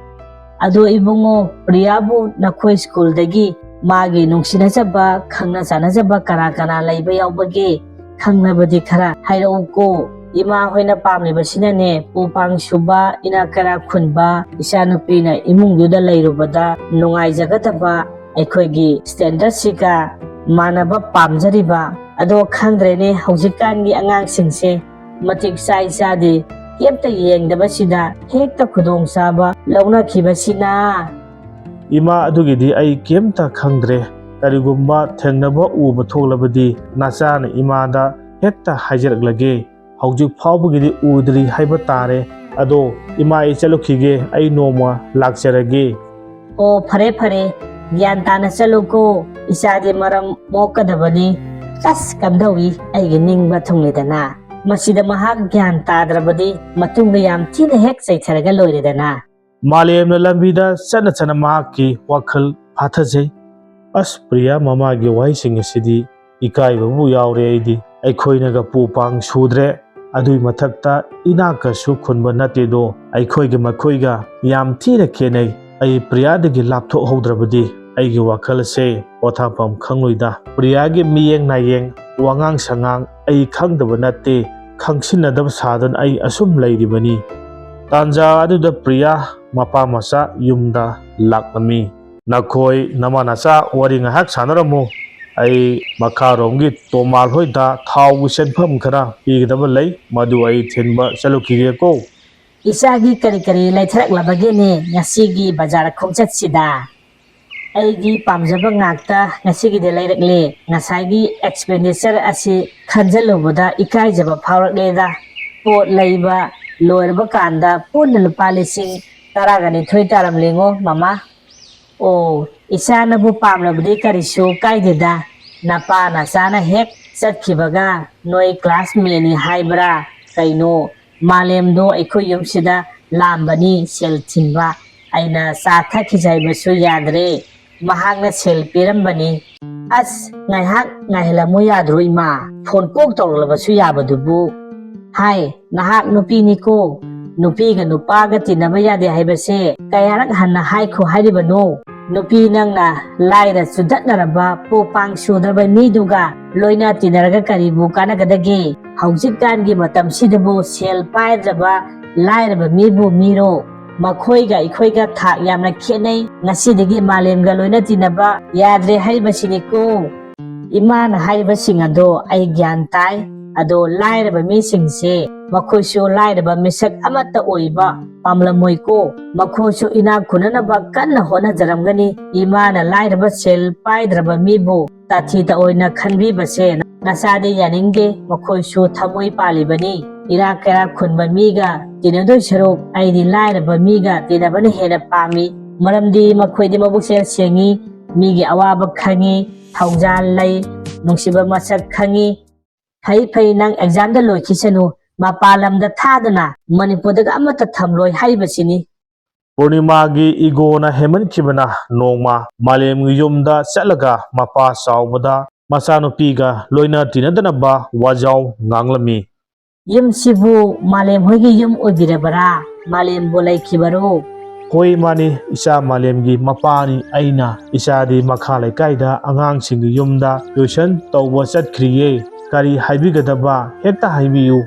ꯑꯗꯣ ꯏꯕꯨꯡꯉꯣ, ꯄ꯭ꯔꯤꯌꯥꯕꯨ ꯅꯈꯣꯏ ꯁ꯭ꯀꯨꯜꯗꯒꯤ ꯃꯥꯒꯤ ꯅꯨꯡꯁꯤꯅꯖꯕ, ꯈꯪꯅ ꯆꯥꯟꯅꯖꯕ ꯀꯅꯥ ꯀꯅꯥ ꯂꯩꯕ ꯌꯥꯎꯕꯒꯦ? ꯈꯪꯅꯕꯗꯤ ꯈꯔ ꯍꯥꯏꯔꯛꯎꯀꯣ꯫ ꯏꯃꯥ ꯍꯣꯏꯅ ꯄꯥꯝꯂꯤꯕꯁꯤꯅꯅꯦ, ꯄꯨ ꯄꯥꯡ ꯁꯨꯕ, ꯏꯅꯥꯛ ꯀꯩꯔꯥꯛ ꯈꯨꯟꯕ ꯏꯆꯥꯅꯨꯄꯤꯅ ꯏꯃꯨꯡꯗꯨꯗ ꯂꯩꯔꯨꯕꯗ ꯅꯨꯡꯉꯥꯏꯖꯒꯗꯕ, ꯑꯩꯈꯣꯏꯒꯤ standard ꯁꯤꯒ ꯃꯥꯟꯅꯕ ꯄꯥꯝꯖꯔꯤꯕ꯫ ꯑꯗꯣ ꯈꯪꯗ꯭ꯔꯦꯅꯦ, ꯍꯧꯖꯤꯛꯀꯥꯟꯒꯤ ꯑꯉꯥꯡꯁꯤꯡꯁꯦ ꯃꯇꯤꯛ ꯆꯥꯏ ꯆꯥꯗꯦ ꯀꯩꯝꯇ ꯌꯦꯡꯗꯕꯁꯤꯗ ꯍꯦꯛꯇ ꯈꯨꯗꯣꯡꯆꯥꯕ ꯂꯧꯅꯈꯤꯕꯁꯤꯅ꯫ ꯏꯃꯥ, ꯑꯗꯨꯒꯤꯗꯤ ꯑꯩ ꯀꯩꯝꯇ ꯈꯪꯗ꯭ꯔꯦ꯫ ꯀꯔꯤꯒꯨꯝꯕ ꯊꯦꯡꯅꯕ ꯎꯕ ꯊꯣꯛꯂꯕꯗꯤ ꯅꯆꯥꯅ ꯏꯃꯥꯗ ꯍꯦꯛꯇ ꯍꯥꯏꯖꯔꯛꯂꯒꯦ꯫ ꯍꯧꯖꯤꯛ ꯐꯥꯎꯕꯒꯤꯗꯤ ꯎꯗ꯭ꯔꯤ ꯍꯥꯏꯕ ꯇꯥꯔꯦ꯫ ꯑꯗꯣ ꯏꯃꯥ, ꯑꯩ ꯆꯠꯂꯨꯈꯤꯒꯦ, ꯑꯩ ꯅꯣꯡꯃ ꯂꯥꯛꯆꯔꯒꯦ꯫ ꯑꯣ, ꯐꯔꯦ ꯐꯔꯦ, ꯒ꯭ꯌꯥꯟ ꯇꯥꯅ ꯆꯠꯂꯨꯀꯣ꯫ ꯏꯆꯥꯗꯤ ꯃꯔꯝ ꯃꯣꯛꯀꯗꯕꯅꯤ꯫ ꯑꯁ, ꯀꯝꯗꯧꯏ, ꯑꯩꯒꯤ ꯅꯤꯡꯕ ꯊꯨꯡꯂꯦꯗꯅ꯫ ꯃꯁꯤꯗ ꯃꯍꯥꯛ ꯒ꯭ꯌꯥꯟ ꯇꯥꯗ꯭ꯔꯕꯗꯤ ꯃꯇꯨꯡꯗ ꯌꯥꯝ ꯊꯤꯅ ꯍꯦꯛ ꯆꯩꯊꯔꯒ ꯂꯣꯏꯔꯦꯗꯅ꯫ ꯃꯥꯂꯦꯝꯅ ꯂꯝꯕꯤꯗ ꯆꯠꯅ ꯆꯠꯅ ꯃꯍꯥꯛꯀꯤ ꯋꯥꯈꯜ ꯐꯥꯊꯖꯩ꯫ ꯑꯁ, ꯄ꯭ꯔꯤꯌꯥ ꯃꯃꯥꯒꯤ ꯋꯥꯍꯩꯁꯤꯡ ꯑꯁꯤꯗꯤ ꯏꯀꯥꯏꯕꯕꯨ ꯌꯥꯎꯔꯦ ꯑꯩꯗꯤ꯫ ꯑꯩꯈꯣꯏꯅꯒ ꯄꯨ ꯄꯥꯡ ꯁꯨꯗ꯭ꯔꯦ, ꯑꯗꯨꯏ ꯃꯊꯛꯇ ꯏꯅꯥꯛꯀꯁꯨ ꯈꯨꯟꯕ ꯅꯠꯇꯦꯗꯣ꯫ ꯑꯩꯈꯣꯏꯒ ꯃꯈꯣꯏꯒ ꯌꯥꯝ ꯊꯤꯅ ꯈꯦꯠꯅꯩ꯫ ꯑꯩ ꯄ꯭ꯔꯤꯌꯥꯗꯒꯤ ꯂꯥꯞꯊꯣꯛꯍꯧꯗ꯭ꯔꯕꯗꯤ ꯑꯩꯒꯤ ꯋꯥꯈꯜ ꯑꯁꯦ ꯄꯣꯊꯥꯐꯝ ꯈꯪꯂꯣꯏꯗ꯫ ꯄ꯭ꯔꯤꯌꯥꯒꯤ ꯃꯤꯌꯦꯡ ꯅꯥꯌꯦꯡ, ꯋꯥꯉꯥꯡ ꯁꯉꯥꯡ ꯑꯩ ꯈꯪꯗꯕ ꯅꯠꯇꯦ꯫ ꯈꯪꯁꯤꯟꯅꯗꯕ ꯁꯥꯗꯨꯅ ꯑꯩ ꯑꯁꯨꯝ ꯂꯩꯔꯤꯕꯅꯤ꯫ ꯇꯥꯟꯖꯥ ꯑꯗꯨꯗ ꯄ꯭ꯔꯤꯌꯥ ꯃꯄꯥ ꯃꯆꯥ ꯌꯨꯝꯗ ꯂꯥꯛꯂꯝꯃꯤ꯫ "ꯅꯈꯣꯏ ꯅꯃꯥ ꯅꯆꯥ ꯋꯥꯔꯤ ꯉꯥꯏꯍꯥꯛ ꯁꯥꯟꯅꯔꯝꯃꯨ꯫ ꯑꯩ ꯃꯈꯥꯔꯣꯝꯒꯤ ꯇꯣꯃꯥꯜ ꯍꯣꯏꯗ ꯊꯥꯎꯒꯤ ꯁꯦꯟꯐꯝ ꯈꯔ ꯄꯤꯒꯗꯕ ꯂꯩ, ꯃꯗꯨ ꯑꯩ ꯊꯤꯟꯕ ꯆꯠꯂꯨꯈꯤꯒꯦꯀꯣ꯫" "ꯏꯆꯥꯒꯤ ꯀꯔꯤ ꯀꯔꯤ ꯂꯩꯊꯔꯛꯂꯕꯒꯦꯅꯦ ꯉꯁꯤꯒꯤ ꯕꯖꯥꯔ ꯈꯣꯡꯆꯠꯁꯤꯗ?" "ꯑꯩꯒꯤ ꯄꯥꯝꯖꯕ ꯉꯥꯛꯇ ꯉꯁꯤꯒꯤꯗꯤ ꯂꯩꯔꯛꯂꯦ꯫ ꯉꯁꯥꯏꯒꯤ ꯑꯦꯛꯁꯄꯦꯟꯗꯤꯆꯔ ꯑꯁꯤ ꯈꯟꯖꯜꯂꯨꯕꯗ ꯏꯀꯥꯏꯖꯕ ꯐꯥꯎꯔꯛꯂꯦꯗ꯫ ꯄꯣꯠ ꯂꯩꯕ ꯂꯣꯏꯔꯕ ꯀꯥꯟꯗ ꯄꯨꯟꯅ ꯂꯨꯄꯥ ꯂꯤꯁꯤꯡ ꯇꯔꯥꯒ ꯅꯤꯊꯣꯏ ꯇꯥꯔꯝꯂꯦꯉꯣ, ꯃꯃꯥ꯫" "ꯑꯣ, ꯏꯆꯥꯅꯕꯨ ꯄꯥꯝꯂꯕꯗꯤ ꯀꯔꯤꯁꯨ ꯀꯥꯏꯗꯦꯗ꯫ ꯅꯄꯥ ꯅꯆꯥꯅ ꯍꯦꯛ ꯆꯠꯈꯤꯕꯒ ꯅꯣꯏ ꯀ꯭ꯂꯥꯁꯃꯦꯠꯅꯤ ꯍꯥꯏꯕ꯭ꯔꯥ ꯀꯩꯅꯣ, ꯃꯥꯂꯦꯝꯗꯣ ꯑꯩꯈꯣꯏ ꯌꯨꯝꯁꯤꯗ ꯂꯥꯝꯕꯅꯤ ꯁꯦꯜ ꯊꯤꯟꯕ꯫ ꯑꯩꯅ ꯆꯥ ꯊꯛꯈꯤꯁꯦ ꯍꯥꯏꯕꯁꯨ ꯌꯥꯗ꯭ꯔꯦ, ꯃꯍꯥꯛꯅ ꯁꯦꯜ ꯄꯤꯔꯝꯕꯅꯤ꯫" "ꯑꯁ, ꯉꯥꯏꯍꯥꯛ ꯉꯥꯏꯍꯜꯂꯝꯃꯨ ꯌꯥꯗ꯭ꯔꯣ ꯏꯃꯥ? ꯐꯣꯟ ꯀꯣꯛ ꯇꯧꯔꯛꯂꯕꯁꯨ ꯌꯥꯕꯗꯨꯕꯨ꯫" "ꯍꯥꯏ, ꯅꯍꯥꯛ ꯅꯨꯄꯤꯅꯤꯀꯣ, ꯅꯨꯄꯤꯒ ꯅꯨꯄꯥꯒ ꯇꯤꯟꯅꯕ ꯌꯥꯗꯦ ꯍꯥꯏꯕꯁꯦ ꯀꯌꯥꯔꯛ ꯍꯟꯅ ꯍꯥꯏꯈꯣ ꯍꯥꯏꯔꯤꯕꯅꯣ? ꯅꯨꯄꯤ ꯅꯪꯅ ꯂꯥꯏꯔ ꯆꯨꯗꯠꯅꯔꯕ ꯄꯣꯄꯥꯡ ꯁꯨꯗ꯭ꯔꯕ ꯃꯤꯗꯨꯒ ꯂꯣꯏꯅ ꯇꯤꯟꯅꯔꯒ ꯀꯔꯤꯕꯨ ꯀꯥꯟꯅꯒꯗꯒꯦ? ꯍꯧꯖꯤꯛꯀꯥꯟꯒꯤ ꯃꯇꯝꯁꯤꯗꯕꯨ ꯁꯦꯜ ꯄꯥꯏꯗ꯭ꯔꯕ ꯂꯥꯏꯔꯕ ꯃꯤꯕꯨ ꯃꯤꯔꯣ? ꯃꯈꯣꯏꯒ ꯑꯩꯈꯣꯏꯒ ꯊꯥꯛ ꯌꯥꯝꯅ ꯈꯦꯠꯅꯩ꯫ ꯉꯁꯤꯗꯒꯤ ꯃꯥꯂꯦꯝꯒ ꯂꯣꯏꯅ ꯇꯤꯟꯅꯕ ꯌꯥꯗ꯭ꯔꯦ ꯍꯥꯏꯔꯤꯕꯁꯤꯅꯤꯀꯣ꯫" "ꯏꯃꯥꯅ ꯍꯥꯏꯔꯤꯕꯁꯤꯡ ꯑꯗꯣ ꯑꯩ ꯒ꯭ꯌꯥꯟ ꯇꯥꯏ꯫ ꯑꯗꯣ ꯂꯥꯏꯔꯕ ꯃꯤꯁꯤꯡꯁꯦ ꯃꯈꯣꯏꯁꯨ ꯂꯥꯏꯔꯕ ꯃꯤꯁꯛ ꯑꯃꯠꯇ ꯑꯣꯏꯕ ꯄꯥꯝꯂꯝꯃꯣꯏꯀꯣ꯫ ꯃꯈꯣꯏꯁꯨ ꯏꯅꯥꯛ ꯈꯨꯟꯅꯅꯕ ꯀꯟꯅ ꯍꯣꯠꯅꯖꯔꯝꯒꯅꯤ꯫ ꯏꯃꯥꯅ ꯂꯥꯏꯔꯕ ꯁꯦꯜ ꯄꯥꯏꯗ꯭ꯔꯕ ꯃꯤꯕꯨ ꯇꯥꯊꯤ ꯇꯑꯣꯏꯅ ꯈꯟꯕꯤꯕꯁꯦ ꯅꯆꯥꯗꯤ ꯌꯥꯅꯤꯡꯗꯦ꯫ ꯃꯈꯣꯏꯁꯨ ꯊꯃꯣꯏ ꯄꯥꯜꯂꯤꯕꯅꯤ꯫ ꯏꯔꯥꯛ ꯀꯩꯔꯥꯛ ꯈꯨꯟꯕ ꯃꯤꯒ ꯇꯤꯟꯅꯗꯣꯏ ꯁꯔꯨꯛ ꯑꯩꯗꯤ ꯂꯥꯏꯔꯕ ꯃꯤꯒ ꯇꯤꯟꯅꯕꯅ ꯍꯦꯟꯅ ꯄꯥꯝꯃꯤ꯫ ꯃꯔꯝꯗꯤ ꯃꯈꯣꯏꯗꯤ ꯃꯕꯨꯛꯆꯦꯜ ꯁꯦꯡꯉꯤ, ꯃꯤꯒꯤ ꯑꯋꯥꯕ ꯈꯪꯉꯤ, ꯊꯧꯖꯥꯜ ꯂꯩ, ꯅꯨꯡꯁꯤꯕ ꯃꯁꯛ ꯈꯪꯉꯤ꯫" "ꯐꯩ ꯐꯩ, ꯅꯪ ꯑꯦꯛꯖꯥꯝꯗ ꯂꯣꯏꯈꯤꯁꯅꯨ, ꯃꯄꯥꯟ ꯂꯝꯗ ꯊꯥꯗꯅ ꯃꯅꯤꯄꯨꯔꯗꯒ ꯑꯃꯠꯇ ꯊꯝꯂꯣꯏ ꯍꯥꯏꯔꯤꯕꯁꯤꯅꯤ꯫" ꯄꯨꯔꯅꯤꯃꯥꯒꯤ ꯏꯒꯣꯅ ꯍꯦꯟꯃꯟꯈꯤꯕꯅ ꯅꯣꯡꯃ ꯃꯥꯂꯦꯝꯒꯤ ꯌꯨꯝꯗ ꯆꯠꯂꯒ ꯃꯄꯥ ꯆꯥꯎꯕꯗ ꯃꯆꯥꯅꯨꯄꯤꯒ ꯂꯣꯏꯅ ꯇꯤꯟꯅꯗꯅꯕ ꯋꯥꯖꯥꯎ ꯉꯥꯡꯂꯝꯃꯤ꯫ "ꯌꯨꯝꯁꯤꯕꯨ ꯃꯥꯂꯦꯝ ꯍꯣꯏꯒꯤ ꯌꯨꯝ ꯑꯣꯏꯕꯤꯔꯕꯔꯥ? ꯃꯥꯂꯦꯝꯕꯨ ꯂꯩꯈꯤꯕꯔꯣ?" "ꯍꯣꯏ, ꯃꯥꯅꯤ, ꯏꯆꯥ ꯃꯥꯂꯦꯝꯒꯤ ꯃꯄꯥꯅꯤ ꯑꯩꯅ꯫ ꯏꯆꯥꯗꯤ ꯃꯈꯥ ꯂꯩꯀꯥꯏꯗ ꯑꯉꯥꯡꯁꯤꯡꯒꯤ ꯌꯨꯝꯗ ꯇ꯭ꯌꯨꯁꯟ ꯇꯧꯕ ꯆꯠꯈ꯭ꯔꯤꯌꯦ꯫ ꯀꯔꯤ ꯍꯥꯏꯕꯤꯒꯗꯕ? ꯍꯦꯛꯇ ꯍꯥꯏꯕꯤꯌꯨ꯫"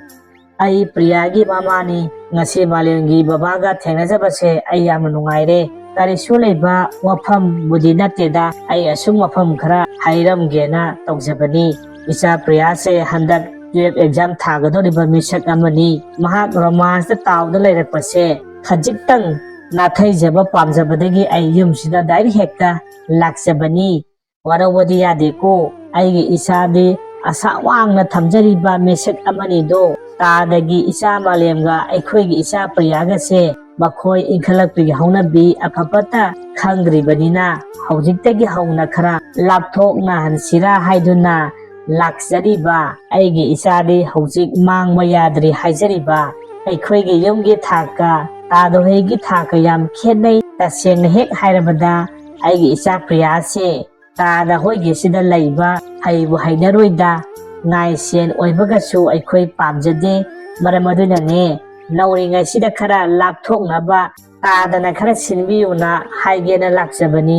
"ꯑꯩ ꯄ꯭ꯔꯤꯌꯥꯒꯤ ꯃꯃꯥꯅꯤ꯫ ꯉꯁꯤ ꯃꯥꯂꯦꯝꯒꯤ ꯕꯕꯥꯒ ꯊꯦꯡꯅꯖꯕꯁꯦ ꯑꯩ ꯌꯥꯝꯅ ꯅꯨꯡꯉꯥꯏꯔꯦ꯫ ꯀꯔꯤꯁꯨ ꯂꯩꯕ ꯋꯥꯐꯝꯕꯨꯗꯤ ꯅꯠꯇꯦꯗ, ꯑꯩ ꯑꯁꯨꯝ ꯋꯥꯐꯝ ꯈꯔ ꯍꯥꯏꯔꯝꯒꯦꯅ ꯇꯧꯖꯕꯅꯤ꯫ ꯏꯆꯥ ꯄ꯭ꯔꯤꯌꯥꯁꯦ ꯍꯟꯗꯛ ꯇꯨꯌꯦꯜꯐ ꯑꯦꯛꯖꯥꯝ ꯊꯥꯒꯗꯧꯔꯤꯕ ꯃꯤꯁꯛ ꯑꯃꯅꯤ꯫ ꯃꯍꯥꯛ ꯔꯣꯃꯥꯟꯁꯇ ꯇꯥꯎꯗ ꯂꯩꯔꯛꯄꯁꯦ ꯈꯖꯤꯛꯇꯪ ꯅꯥꯊꯩꯖꯕ ꯄꯥꯝꯖꯕꯗꯒꯤ ꯑꯩ ꯌꯨꯝꯁꯤꯗ ꯗꯥꯏꯔꯦꯛ ꯍꯦꯛꯇ ꯂꯥꯛꯆꯕꯅꯤ꯫ ꯋꯥꯔꯧꯕꯗꯤ ꯌꯥꯗꯦꯀꯣ, ꯑꯩꯒꯤ ꯏꯆꯥꯗꯤ ꯑꯁꯥ ꯋꯥꯡꯅ ꯊꯝꯖꯔꯤꯕ ꯃꯤꯁꯛ ꯑꯃꯅꯤꯗꯣ꯫ ꯇꯥꯗꯒꯤ ꯏꯆꯥ ꯃꯥꯂꯦꯝꯒ ꯑꯩꯈꯣꯏꯒꯤ ꯏꯆꯥ ꯄ꯭ꯔꯤꯌꯥꯒꯁꯦ ꯃꯈꯣꯏ ꯏꯟꯈꯠꯂꯛꯄꯒꯤ ꯍꯧꯅꯕꯤ ꯑꯐ ꯐꯠꯇ ꯈꯪꯗ꯭ꯔꯤꯕꯅꯤꯅ ꯍꯧꯖꯤꯛꯇꯒꯤ ꯍꯧꯅ ꯈꯔ ꯂꯥꯞꯊꯣꯛꯅꯍꯟꯁꯤꯔꯥ ꯍꯥꯏꯗꯨꯅ ꯂꯥꯛꯆꯔꯤꯕ꯫ ꯑꯩꯒꯤ ꯏꯆꯥꯗꯤ ꯍꯧꯖꯤꯛ ꯃꯥꯡꯕ ꯌꯥꯗ꯭ꯔꯤ ꯍꯥꯏꯖꯔꯤꯕ꯫ ꯑꯩꯈꯣꯏꯒꯤ ꯌꯨꯝꯒꯤ ꯊꯥꯛꯀ ꯇꯥꯗ ꯍꯣꯏꯒꯤ ꯊꯥꯛꯀ ꯌꯥꯝ ꯈꯦꯠꯅꯩ꯫ ꯇꯁꯦꯡꯅ ꯍꯦꯛ ꯍꯥꯏꯔꯕꯗ ꯑꯩꯒꯤ ꯏꯆꯥ ꯄ꯭ꯔꯤꯌꯥꯁꯦ ꯇꯥꯗ ꯍꯣꯏꯒꯤꯁꯤꯗ ꯂꯩꯕ ꯍꯩꯕꯨ ꯍꯩꯅꯔꯣꯏꯗ, ꯉꯥꯏꯁꯦꯟ ꯑꯣꯏꯕꯒꯁꯨ ꯑꯩꯈꯣꯏ ꯄꯥꯝꯖꯗꯦ꯫ ꯃꯔꯝ ꯑꯗꯨꯅꯅꯦ, ꯅꯧꯔꯤꯉꯩꯁꯤꯗ ꯈꯔ ꯂꯥꯞꯊꯣꯛꯅꯕ ꯇꯥꯗꯅ ꯈꯔ ꯁꯤꯟꯕꯤꯌꯨꯅ ꯍꯥꯏꯒꯦꯅ ꯂꯥꯛꯆꯕꯅꯤ꯫"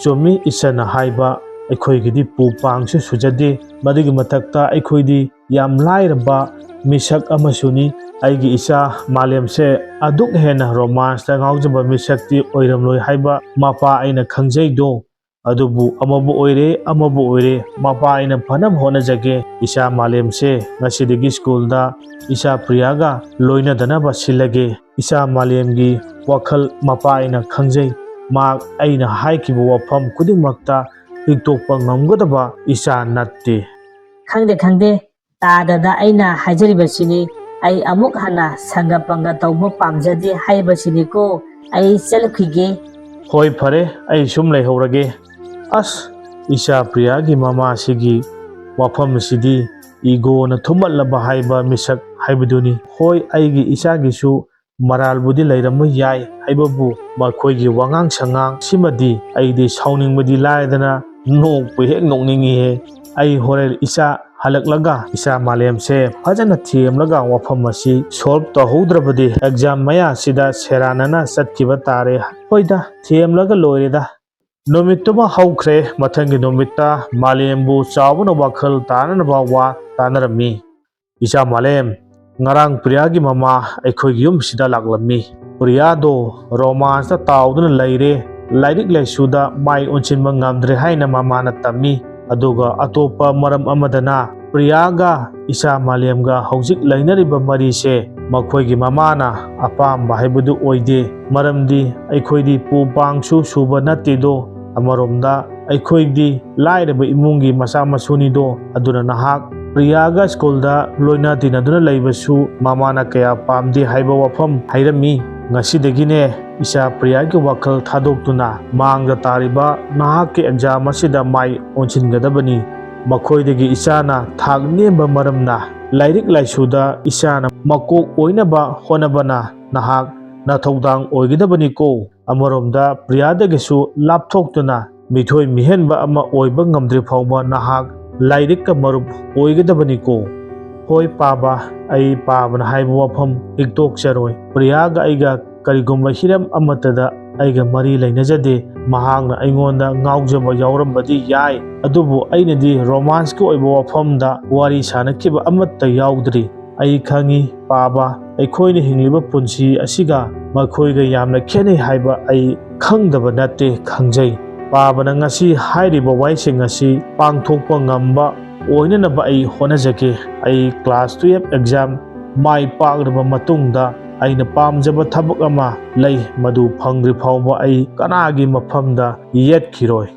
"ꯆꯨꯝꯃꯤ ꯏꯆꯟꯅ ꯍꯥꯏꯕ, ꯑꯩꯈꯣꯏꯒꯤꯗꯤ ꯄꯨ ꯄꯥꯡꯁꯨ ꯁꯨꯖꯗꯦ꯫ ꯃꯗꯨꯒꯤ ꯃꯊꯛꯇ ꯑꯩꯈꯣꯏꯗꯤ ꯌꯥꯝ ꯂꯥꯏꯔꯕ ꯃꯤꯁꯛ ꯑꯃꯁꯨꯅꯤ꯫ ꯑꯩꯒꯤ ꯏꯆꯥ ꯃꯥꯂꯦꯝꯁꯦ ꯑꯗꯨꯛ ꯍꯦꯟꯅ ꯔꯣꯃꯥꯟꯁꯇ ꯉꯥꯎꯖꯕ ꯃꯤꯁꯛꯇꯤ ꯑꯣꯏꯔꯝꯂꯣꯏ ꯍꯥꯏꯕ ꯃꯄꯥ ꯑꯩꯅ ꯈꯪꯖꯩꯗꯣ꯫ ꯑꯗꯨꯕꯨ ꯑꯃꯕꯨ ꯑꯣꯏꯔꯦ, ꯑꯃꯕꯨ ꯑꯣꯏꯔꯦ, ꯃꯄꯥ ꯑꯩꯅ ꯐꯅꯕ ꯍꯣꯠꯅꯖꯒꯦ꯫ ꯏꯆꯥ ꯃꯥꯂꯦꯝꯁꯦ ꯉꯁꯤꯗꯒꯤ ꯁ꯭ꯀꯨꯜꯗ ꯏꯆꯥ ꯄ꯭ꯔꯤꯌꯥꯒ ꯂꯣꯏꯅꯗꯅꯕ ꯁꯤꯜꯂꯒꯦ꯫ ꯏꯆꯥ ꯃꯥꯂꯦꯝꯒꯤ ꯋꯥꯈꯜ ꯃꯄꯥ ꯑꯩꯅ ꯈꯪꯖꯩ꯫ ꯃꯍꯥꯛ ꯑꯩꯅ ꯍꯥꯏꯈꯤꯕ ꯋꯥꯐꯝ ꯈꯨꯗꯤꯡꯃꯛꯇ ꯍꯤꯛꯇꯣꯛꯄ ꯉꯝꯒꯗꯕ ꯏꯆꯥ ꯅꯠꯇꯦ꯫" "ꯈꯪꯗꯦ, ꯈꯪꯗꯦ꯫ ꯇꯥꯗꯗ ꯑꯩꯅ ꯍꯥꯏꯖꯔꯤꯕꯁꯤꯅꯤ꯫ ꯑꯩ ꯑꯃꯨꯛ ꯍꯟꯅ ꯁꯪꯒ ꯄꯪꯒ ꯇꯧꯕ ꯄꯥꯝꯖꯗꯦ ꯍꯥꯏꯕꯁꯤꯅꯤꯀꯣ꯫ ꯑꯩ ꯆꯠꯂꯨꯈꯤꯒꯦ꯫" "ꯍꯣꯏ, ꯐꯔꯦ, ꯑꯩ ꯁꯨꯝ ꯂꯩꯍꯧꯔꯒꯦ꯫" ꯑꯁ, ꯏꯆꯥ ꯄ꯭ꯔꯤꯌꯥꯒꯤ ꯃꯃꯥꯁꯤꯒꯤ ꯋꯥꯐꯝꯁꯤꯗꯤ ꯏꯒꯣꯅ ꯊꯨꯝꯍꯠꯂꯕ ꯍꯥꯏꯕ ꯃꯤꯁꯛ ꯍꯥꯏꯕꯗꯨꯅꯤ꯫ ꯍꯣꯏ, ꯑꯩꯒꯤ ꯏꯆꯥꯒꯤꯁꯨ ꯃꯔꯥꯜꯕꯨꯗꯤ ꯂꯩꯔꯝꯕ ꯌꯥꯏ ꯍꯥꯏꯕꯕꯨ ꯃꯈꯣꯏꯒꯤ ꯋꯥꯉꯥꯡ ꯁꯉꯥꯡ ꯁꯤꯃꯗꯤ ꯑꯩꯗꯤ ꯁꯥꯎꯅꯤꯡꯕꯗꯤ ꯂꯥꯏꯔꯗꯅ ꯅꯣꯛꯄꯨ ꯍꯦꯛ ꯅꯣꯛꯅꯤꯡꯉꯤꯍꯦ꯫ ꯑꯩ ꯍꯣꯔꯦꯟ ꯏꯆꯥ ꯍꯜꯂꯛꯂꯒ ꯏꯆꯥ ꯃꯥꯂꯦꯝꯁꯦ ꯐꯖꯅ ꯊꯦꯝꯂꯒ ꯋꯥꯐꯝ ꯑꯁꯤ solve ꯇꯧꯍꯧꯗ꯭ꯔꯕꯗꯤ exam ꯃꯌꯥꯁꯤꯗ ꯁꯦꯔꯥꯟꯅꯅ ꯆꯠꯈꯤꯕ ꯇꯥꯔꯦ꯫ ꯍꯣꯏꯗ, ꯊꯦꯝꯂꯒ ꯂꯣꯏꯔꯦꯗ꯫ ꯅꯨꯃꯤꯠꯇꯨꯃ ꯍꯧꯈ꯭ꯔꯦ꯫ ꯃꯊꯪꯒꯤ ꯅꯨꯃꯤꯠꯇ ꯃꯥꯂꯦꯝꯕꯨ ꯆꯥꯎꯕꯅ ꯋꯥꯈꯜ ꯇꯥꯅꯅꯕ ꯋꯥ ꯇꯥꯅꯔꯝꯃꯤ꯫ "ꯏꯆꯥ ꯃꯥꯂꯦꯝ, ꯉꯔꯥꯡ ꯄ꯭ꯔꯤꯌꯥꯒꯤ ꯃꯃꯥ ꯑꯩꯈꯣꯏꯒꯤ ꯌꯨꯝꯁꯤꯗ ꯂꯥꯛꯂꯝꯃꯤ꯫ ꯄ꯭ꯔꯤꯌꯥꯗꯣ ꯔꯣꯃꯥꯟꯁꯇ ꯇꯥꯎꯗꯨꯅ ꯂꯩꯔꯦ꯫ ꯂꯥꯏꯔꯤꯛ ꯂꯥꯏꯁꯨꯗ ꯃꯥꯏ ꯑꯣꯟꯁꯤꯟꯕ ꯉꯝꯗ꯭ꯔꯦ" ꯍꯥꯏꯅ ꯃꯃꯥꯅ ꯇꯝꯃꯤ꯫ ꯑꯗꯨꯒ ꯑꯇꯣꯞꯄ ꯃꯔꯝ ꯑꯃꯗꯅ ꯄ꯭ꯔꯤꯌꯥꯒ ꯏꯆꯥ ꯃꯥꯂꯦꯝꯒ ꯍꯧꯖꯤꯛ ꯂꯩꯅꯔꯤꯕ ꯃꯔꯤꯁꯦ ꯃꯈꯣꯏꯒꯤ ꯃꯃꯥꯅ ꯑꯄꯥꯝꯕ ꯍꯥꯏꯕꯗꯨ ꯑꯣꯏꯗꯦ꯫ ꯃꯔꯝꯗꯤ ꯑꯩꯈꯣꯏꯗꯤ ꯄꯨ ꯄꯥꯡꯁꯨ ꯁꯨꯕ ꯅꯠꯇꯦꯗꯣ꯫ ꯑꯃꯔꯣꯝꯗ ꯑꯩꯈꯣꯏꯗꯤ ꯂꯥꯏꯔꯕ ꯏꯃꯨꯡꯒꯤ ꯃꯆꯥ ꯃꯁꯨꯅꯤꯗꯣ꯫ ꯑꯗꯨꯅ ꯅꯍꯥꯛ ꯄ꯭ꯔꯤꯌꯥꯒ ꯁ꯭ꯀꯨꯜꯗ ꯂꯣꯏꯅ ꯇꯤꯟꯅꯗꯨꯅ ꯂꯩꯕꯁꯨ ꯃꯃꯥꯅ ꯀꯌꯥ ꯄꯥꯝꯗꯦ ꯍꯥꯏꯕ ꯋꯥꯐꯝ ꯍꯥꯏꯔꯝꯃꯤ꯫ ꯉꯁꯤꯗꯒꯤꯅꯦ ꯏꯆꯥ ꯄ꯭ꯔꯤꯌꯥꯒꯤ ꯋꯥꯈꯜ ꯊꯥꯗꯣꯛꯇꯨꯅ ꯃꯥꯡꯗ ꯇꯥꯔꯤꯕ ꯅꯍꯥꯛꯀꯤ exam ꯑꯁꯤꯗ ꯃꯥꯏ ꯑꯣꯟꯁꯤꯟꯒꯗꯕꯅꯤ꯫ ꯃꯈꯣꯏꯗꯒꯤ ꯏꯆꯥꯅ ꯊꯥꯛ ꯅꯦꯝꯕ ꯃꯔꯝꯅ ꯂꯥꯏꯔꯤꯛ ꯂꯥꯏꯁꯨꯗ ꯏꯆꯥꯅ ꯃꯀꯣꯛ ꯑꯣꯏꯅꯕ ꯍꯣꯠꯅꯕꯅ ꯅꯍꯥꯛ ꯅꯊꯧꯗꯥꯡ ꯑꯣꯏꯒꯗꯕꯅꯤꯀꯣ꯫ ꯑꯃꯔꯣꯝꯗ ꯄ꯭ꯔꯤꯌꯥꯗꯒꯤꯁꯨ ꯂꯥꯞꯊꯣꯛꯇꯨꯅ ꯃꯤꯊꯣꯏ ꯃꯤꯍꯦꯟꯕ ꯑꯃ ꯑꯣꯏꯕ ꯉꯝꯗ꯭ꯔꯤ ꯐꯥꯎꯕ ꯅꯍꯥꯛ ꯂꯥꯏꯔꯤꯛꯀ ꯃꯔꯨꯞ ꯑꯣꯏꯒꯗꯕꯅꯤꯀꯣ꯫ ꯍꯣꯏ ꯄꯥꯕ, ꯑꯩ ꯄꯥꯕꯅ ꯍꯥꯏꯕ ꯋꯥꯐꯝ ꯍꯤꯛꯇꯣꯛꯆꯔꯣꯏ꯫ ꯄ꯭ꯔꯤꯌꯥꯒ ꯑꯩꯒ ꯀꯔꯤꯒꯨꯝꯕ ꯍꯤꯔꯝ ꯑꯃꯠꯇꯗ ꯑꯩꯒ ꯃꯔꯤ ꯂꯩꯅꯖꯗꯦ꯫ ꯃꯍꯥꯛꯅ ꯑꯩꯉꯣꯟꯗ ꯉꯥꯎꯖꯕ ꯌꯥꯎꯔꯝꯕꯗꯤ ꯌꯥꯏ, ꯑꯗꯨꯕꯨ ꯑꯩꯅꯗꯤ ꯔꯣꯃꯥꯟꯁꯀꯤ ꯑꯣꯏꯕ ꯋꯥꯐꯝꯗ ꯋꯥꯔꯤ ꯁꯥꯅꯈꯤꯕ ꯑꯃꯠꯇ ꯌꯥꯎꯗ꯭ꯔꯤ꯫ ꯑꯩ ꯈꯪꯏ ꯄꯥꯕ, ꯑꯩꯈꯣꯏꯅ ꯍꯤꯡꯂꯤꯕ ꯄꯨꯟꯁꯤ ꯑꯁꯤꯒ ꯃꯈꯣꯏꯒ ꯌꯥꯝꯅ ꯈꯦꯠꯅꯩ ꯍꯥꯏꯕ ꯑꯩ ꯈꯪꯗꯕ ꯅꯠꯇꯦ, ꯈꯪꯖꯩ꯫ ꯄꯥꯕꯅ ꯉꯁꯤ ꯍꯥꯏꯔꯤꯕ ꯋꯥꯍꯩꯁꯤꯡ ꯑꯁꯤ ꯄꯥꯡꯊꯣꯛꯄ ꯉꯝꯕ ꯑꯣꯏꯅꯅꯕ ꯑꯩ ꯍꯣꯠꯅꯖꯒꯦ꯫ ꯑꯩ class twelve exam ꯃꯥꯏ ꯄꯥꯛꯂꯕ ꯃꯇꯨꯡꯗ ꯑꯩꯅ ꯄꯥꯝꯖꯕ ꯊꯕꯛ ꯑꯃ ꯂꯩ, ꯃꯗꯨ ꯐꯪꯗ꯭ꯔꯤ ꯐꯥꯎꯕ ꯑꯩ ꯀꯅꯥꯒꯤ ꯃꯐꯝꯗ ꯌꯦꯠꯈꯤꯔꯣꯏ꯫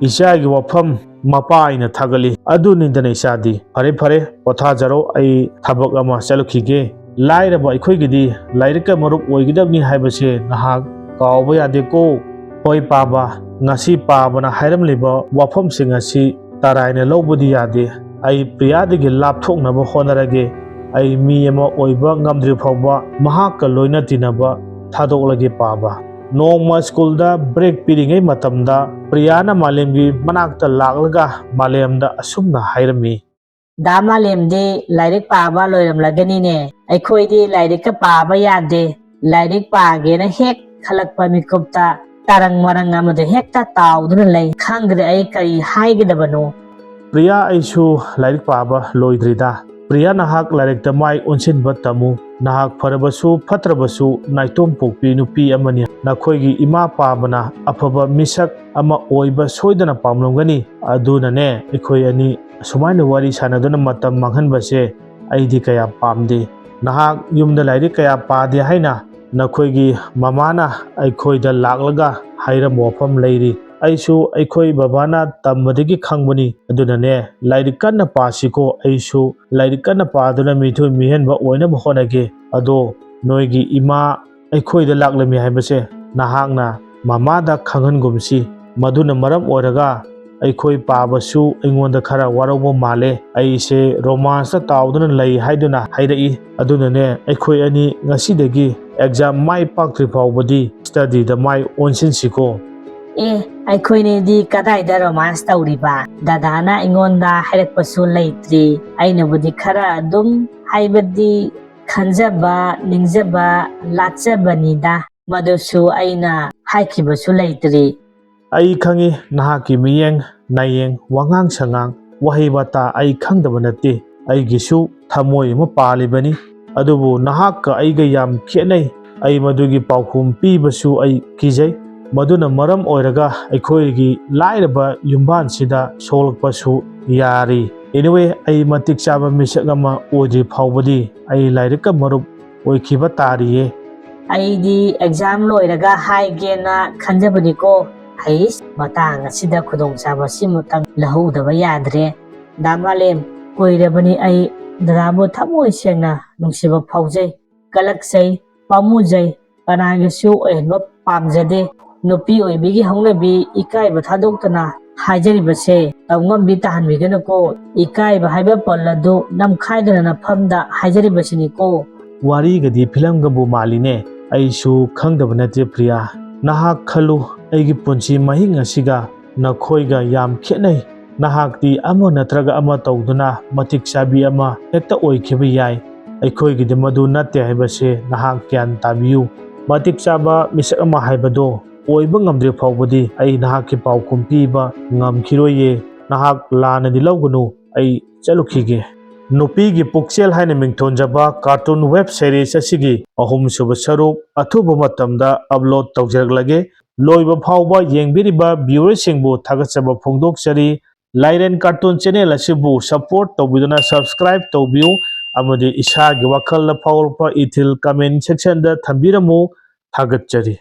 ꯏꯆꯥꯒꯤ ꯋꯥꯐꯝ ꯃꯄꯥ ꯑꯩꯅ ꯊꯥꯒꯠꯂꯤ꯫ ꯑꯗꯨꯅꯤꯗꯅ ꯏꯆꯥꯗꯤ꯫ ꯐꯔꯦ ꯐꯔꯦ, ꯄꯣꯊꯥꯖꯔꯣ, ꯑꯩ ꯊꯕꯛ ꯑꯃ ꯆꯠꯂꯨꯈꯤꯒꯦ꯫ ꯂꯥꯏꯔꯕ ꯑꯩꯈꯣꯏꯒꯤꯗꯤ ꯂꯥꯏꯔꯤꯛꯀ ꯃꯔꯨꯞ ꯑꯣꯏꯒꯗꯕꯅꯤ ꯍꯥꯏꯕꯁꯦ ꯅꯍꯥꯛ ꯀꯥꯎꯕ ꯌꯥꯗꯦꯀꯣ꯫ ꯍꯣꯏ ꯄꯥꯕ, ꯉꯁꯤ ꯄꯥꯕꯅ ꯍꯥꯏꯔꯝꯂꯤꯕ ꯋꯥꯐꯝꯁꯤꯡ ꯑꯁꯤ ꯇꯔꯥꯏꯅ ꯂꯧꯕꯗꯤ ꯌꯥꯗꯦ꯫ ꯑꯩ ꯄ꯭ꯔꯤꯌꯥꯗꯒꯤ ꯂꯥꯞꯊꯣꯛꯅꯕ ꯍꯣꯠꯅꯔꯒꯦ꯫ ꯑꯩ ꯃꯤ ꯑꯃ ꯑꯣꯏꯕ ꯉꯝꯗ꯭ꯔꯤ ꯐꯥꯎꯕ ꯃꯍꯥꯛꯀ ꯂꯣꯏꯅ ꯇꯤꯟꯅꯕ ꯊꯥꯗꯣꯛꯂꯒꯦ ꯄꯥꯕ꯫ ꯅꯣꯡꯃ ꯁ꯭ꯀꯨꯜꯗ ꯕ꯭ꯔꯦꯛ ꯄꯤꯔꯤꯉꯩ ꯃꯇꯝꯗ ꯄ꯭ꯔꯤꯌꯥꯅ ꯃꯥꯂꯦꯝꯒꯤ ꯃꯅꯥꯛꯇ ꯂꯥꯛꯂꯒ ꯃꯥꯂꯦꯝꯗ ꯑꯁꯨꯝꯅ ꯍꯥꯏꯔꯝꯃꯤ꯫ ꯗꯥ ꯃꯥꯂꯦꯝꯗꯤ ꯂꯥꯏꯔꯤꯛ ꯄꯥꯕ ꯂꯣꯏꯔꯝꯂꯒꯅꯤꯅꯦ꯫ ꯑꯩꯈꯣꯏꯗꯤ ꯂꯥꯏꯔꯤꯛꯀ ꯄꯥꯕ ꯌꯥꯗꯦ꯫ ꯂꯥꯏꯔꯤꯛ ꯄꯥꯒꯦꯅ ꯍꯦꯛ ꯈꯜꯂꯛꯄ ꯃꯤꯀꯨꯞꯇ ꯇꯔꯪ ꯃꯔꯪ ꯑꯃꯗ ꯍꯦꯛꯇ ꯇꯥꯎꯗꯨꯅ ꯂꯩ꯫ ꯈꯪꯗ꯭ꯔꯦ ꯑꯩ ꯀꯔꯤ ꯍꯥꯏꯒꯗꯕꯅꯣ꯫ ꯄ꯭ꯔꯤꯌꯥ, ꯑꯩꯁꯨ ꯂꯥꯏꯔꯤꯛ ꯄꯥꯕ ꯂꯣꯏꯗ꯭ꯔꯤꯗ꯫ ꯄ꯭ꯔꯤꯌꯥ, ꯅꯍꯥꯛ ꯂꯥꯏꯔꯤꯛꯇ ꯃꯥꯏ ꯑꯣꯟꯁꯤꯟꯕ ꯇꯝꯃꯨ꯫ ꯅꯍꯥꯛ ꯐꯔꯕꯁꯨ ꯐꯠꯇ꯭ꯔꯕꯁꯨ ꯅꯥꯏꯇꯣꯝ ꯄꯣꯛꯄꯤ ꯅꯨꯄꯤ ꯑꯃꯅꯤ꯫ ꯅꯈꯣꯏꯒꯤ ꯏꯃꯥ ꯄꯥꯕꯅ ꯑꯐꯕ ꯃꯤꯁꯛ ꯑꯃ ꯑꯣꯏꯕ ꯁꯣꯏꯗꯅ ꯄꯥꯝꯂꯝꯒꯅꯤ꯫ ꯑꯗꯨꯅꯅꯦ ꯑꯩꯈꯣꯏ ꯑꯅꯤ ꯑꯁꯨꯃꯥꯏꯅ ꯋꯥꯔꯤ ꯁꯥꯟꯅꯗꯨꯅ ꯃꯇꯝ ꯃꯥꯡꯍꯟꯕꯁꯦ ꯑꯩꯗꯤ ꯀꯌꯥ ꯄꯥꯝꯗꯦ꯫ ꯅꯍꯥꯛ ꯌꯨꯝꯗ ꯂꯥꯏꯔꯤꯛ ꯀꯌꯥ ꯄꯥꯗꯦ ꯍꯥꯏꯅ ꯅꯈꯣꯏꯒꯤ ꯃꯃꯥꯅ ꯑꯩꯈꯣꯏꯗ ꯂꯥꯛꯂꯒ ꯍꯥꯏꯔꯝꯕ ꯋꯥꯐꯝ ꯂꯩꯔꯤ꯫ ꯑꯩꯁꯨ ꯑꯩꯈꯣꯏ ꯕꯕꯥꯅ ꯇꯝꯕꯗꯒꯤ ꯈꯪꯕꯅꯤ꯫ ꯑꯗꯨꯅꯅꯦ, ꯂꯥꯏꯔꯤꯛ ꯀꯟꯅ ꯄꯥꯁꯤꯀꯣ꯫ ꯑꯩꯁꯨ ꯂꯥꯏꯔꯤꯛ ꯀꯟꯅ ꯄꯥꯗꯨꯅ ꯃꯤꯊꯣꯏ ꯃꯤꯍꯦꯟꯕ ꯑꯣꯏꯅꯕ ꯍꯣꯠꯅꯒꯦ꯫ ꯑꯗꯣ ꯅꯣꯏꯒꯤ ꯏꯃꯥ ꯑꯩꯈꯣꯏꯗ ꯂꯥꯛꯂꯝꯃꯤ ꯍꯥꯏꯕꯁꯦ ꯅꯍꯥꯛꯅ ꯃꯃꯥꯗ ꯈꯪꯍꯟꯒꯨꯝꯁꯤ꯫ ꯃꯗꯨꯅ ꯃꯔꯝ ꯑꯣꯏꯔꯒ ꯑꯩꯈꯣꯏ ꯄꯥꯕꯁꯨ ꯑꯩꯉꯣꯟꯗ ꯈꯔ ꯋꯥꯔꯧꯕ ꯃꯥꯜꯂꯦ꯫ ꯑꯩꯁꯦ ꯔꯣꯃꯥꯟꯁꯇ ꯇꯥꯎꯗꯨꯅ ꯂꯩ ꯍꯥꯏꯗꯨꯅ ꯍꯥꯏꯔꯛꯏ꯫ ꯑꯗꯨꯅꯅꯦ, ꯑꯩꯈꯣꯏ ꯑꯅꯤ ꯉꯁꯤꯗꯒꯤ ꯑꯦꯛꯖꯥꯝ ꯃꯥꯏ ꯄꯥꯛꯇ꯭ꯔꯤ ꯐꯥꯎꯕꯗꯤ ꯁ꯭ꯇꯗꯤꯗ ꯃꯥꯏ ꯑꯣꯟꯁꯤꯟꯁꯤꯀꯣ꯫ ꯑꯦ, ꯑꯩꯈꯣꯏꯅꯤꯗꯤ ꯀꯗꯥꯏꯗ ꯔꯣꯃꯥꯟꯁ ꯇꯧꯔꯤꯕ? ꯗꯗꯥꯅ ꯑꯩꯉꯣꯟꯗ ꯍꯥꯏꯔꯛꯄꯁꯨ ꯂꯩꯇ꯭ꯔꯤ꯫ ꯑꯩꯅꯕꯨꯗꯤ ꯈꯔ ꯑꯗꯨꯝ ꯍꯥꯏꯕꯗꯤ ꯈꯟꯖꯕ, ꯅꯤꯡꯖꯕ, ꯂꯥꯠꯆꯕꯅꯤꯗ꯫ ꯃꯗꯨꯁꯨ ꯑꯩꯅ ꯍꯥꯏꯈꯤꯕꯁꯨ ꯂꯩꯇ꯭ꯔꯤ꯫ ꯑꯩ ꯈꯪꯏ ꯅꯍꯥꯛꯀꯤ ꯃꯤꯠꯌꯦꯡ, ꯅꯥꯌꯦꯡ, ꯋꯥꯉꯥꯡ ꯁꯉꯥꯡ, ꯋꯥꯍꯩ ꯋꯥꯇꯥ ꯑꯩ ꯈꯪꯗꯕ ꯅꯠꯇꯦ꯫ ꯑꯩꯒꯤꯁꯨ ꯊꯃꯣꯏ ꯑꯃ ꯄꯥꯜꯂꯤꯕꯅꯤ꯫ ꯑꯗꯨꯕꯨ ꯅꯍꯥꯛꯀ ꯑꯩꯒ ꯌꯥꯝ ꯈꯦꯠꯅꯩ꯫ ꯑꯩ ꯃꯗꯨꯒꯤ ꯄꯥꯎꯈꯨꯝ ꯄꯤꯕꯁꯨ ꯑꯩ ꯀꯤꯖꯩ꯫ ꯃꯗꯨꯅ ꯃꯔꯝ ꯑꯣꯏꯔꯒ ꯑꯩꯈꯣꯏꯒꯤ ꯂꯥꯏꯔꯕ ꯌꯨꯝꯕꯥꯟꯁꯤꯗ ꯁꯣꯛꯂꯛꯄꯁꯨ ꯌꯥꯔꯤ꯫ Anyway, ꯑꯩ ꯃꯇꯤꯛ ꯆꯥꯕ ꯃꯤꯁꯛ ꯑꯃ ꯑꯣꯏꯗ꯭ꯔꯤ ꯐꯥꯎꯕꯗꯤ ꯑꯩ ꯂꯥꯏꯔꯤꯛꯀ ꯃꯔꯨꯞ ꯑꯣꯏꯈꯤꯕ ꯇꯥꯔꯤꯌꯦ꯫ ꯑꯩꯗꯤ ꯑꯦꯛꯖꯥꯝ ꯂꯣꯏꯔꯒ ꯍꯥꯏꯒꯦꯅ ꯈꯟꯖꯕꯅꯤꯀꯣ꯫ ꯍꯩꯁ, ꯃꯇꯥꯡ ꯑꯁꯤꯗ ꯈꯨꯗꯣꯡꯆꯥꯕ ꯑꯁꯤꯃꯇꯪ ꯂꯧꯍꯧꯗꯕ ꯌꯥꯗ꯭ꯔꯦ꯫ ꯗꯥ ꯃꯥꯂꯦꯝ, ꯀꯨꯏꯔꯕꯅꯤ ꯑꯩ ꯗꯗꯥꯕꯨ ꯊꯃꯣꯏ ꯁꯦꯡꯅ ꯅꯨꯡꯁꯤꯕ ꯐꯥꯎꯖꯩ, ꯀꯂꯛꯆꯩ, ꯄꯥꯝꯃꯨꯖꯩ꯫ ꯀꯅꯥꯒꯤꯁꯨ ꯑꯣꯏꯍꯟꯕ ꯄꯥꯝꯖꯗꯦ꯫ ꯅꯨꯄꯤ ꯑꯣꯏꯕꯤꯒꯤ ꯍꯧꯅꯕꯤ ꯏꯀꯥꯏꯕ ꯊꯥꯗꯣꯛꯇꯅ ꯍꯥꯏꯖꯔꯤꯕꯁꯦ ꯇꯧꯉꯝꯕꯤ ꯇꯥꯍꯟꯕꯤꯒꯅꯨꯀꯣ꯫ ꯏꯀꯥꯏꯕ ꯍꯥꯏꯕ ꯄꯜ ꯑꯗꯨ ꯅꯝꯈꯥꯏꯗꯅ ꯅꯐꯝꯗ ꯍꯥꯏꯖꯔꯤꯕꯁꯤꯅꯤꯀꯣ꯫ ꯋꯥꯔꯤꯒꯗꯤ ꯐꯤꯂꯝꯒꯕꯨ ꯃꯥꯜꯂꯤꯅꯦ꯫ ꯑꯩꯁꯨ ꯈꯪꯗꯕ ꯅꯠꯇꯦ ꯄ꯭ꯔꯤꯌꯥ꯫ ꯅꯍꯥꯛ ꯈꯜꯂꯨ, ꯑꯩꯒꯤ ꯄꯨꯟꯁꯤ ꯃꯍꯤꯡ ꯑꯁꯤꯒ ꯅꯈꯣꯏꯒ ꯌꯥꯝ ꯈꯦꯠꯅꯩ꯫ ꯅꯍꯥꯛꯇꯤ ꯑꯃ ꯅꯠꯇ꯭ꯔꯒ ꯑꯃ ꯇꯧꯗꯨꯅ ꯃꯇꯤꯛ ꯆꯥꯕꯤ ꯑꯃ ꯍꯦꯛꯇ ꯑꯣꯏꯈꯤꯕ ꯌꯥꯏ꯫ ꯑꯩꯈꯣꯏꯒꯤꯗꯤ ꯃꯗꯨ ꯅꯠꯇꯦ ꯍꯥꯏꯕꯁꯦ ꯅꯍꯥꯛ ꯒ꯭ꯌꯥꯟ ꯇꯥꯕꯤꯌꯨ꯫ ꯃꯇꯤꯛ ꯆꯥꯕ ꯃꯤꯁꯛ ꯑꯃ ꯍꯥꯏꯕꯗꯣ ꯑꯣꯏꯕ ꯉꯝꯗ꯭ꯔꯤ ꯐꯥꯎꯕꯗꯤ ꯑꯩ ꯅꯍꯥꯛꯀꯤ ꯄꯥꯎꯈꯨꯝ ꯄꯤꯕ ꯉꯝꯈꯤꯔꯣꯏꯌꯦ꯫ ꯅꯍꯥꯛ ꯂꯥꯟꯅꯗꯤ ꯂꯧꯒꯅꯨ, ꯑꯩ ꯆꯠꯂꯨꯈꯤꯒꯦ꯫ ꯅꯨꯄꯤꯒꯤ ꯄꯨꯛꯆꯦꯜ ꯍꯥꯏꯅ ꯃꯤꯡꯊꯣꯟꯖꯕ cartoon web series ꯑꯁꯤꯒꯤ ꯑꯍꯨꯝꯁꯨꯕ ꯁꯔꯨꯛ ꯑꯊꯨꯕ ꯃꯇꯝꯗ upload ꯇꯧꯖꯔꯛꯂꯒꯦ꯫ ꯂꯣꯏꯕ ꯐꯥꯎꯕ ꯌꯦꯡꯕꯤꯔꯤꯕ viewerꯁꯤꯡꯕꯨ ꯊꯥꯒꯠꯆꯕ ꯐꯣꯡꯗꯣꯛꯆꯔꯤ꯫ ꯂꯥꯏꯔꯦꯟ cartoon channel ꯑꯁꯤꯕꯨ support ꯇꯧꯕꯤꯗꯨꯅ subscribe ꯇꯧꯕꯤꯌꯨ ꯑꯃꯗꯤ ꯏꯁꯥꯒꯤ ꯋꯥꯈꯜꯗ ꯐꯥꯎꯔꯛꯄ ꯏꯊꯤꯜ comment sectionꯗ ꯊꯝꯕꯤꯔꯝꯃꯨ꯫ ꯊꯥꯒꯠꯆꯔꯤ꯫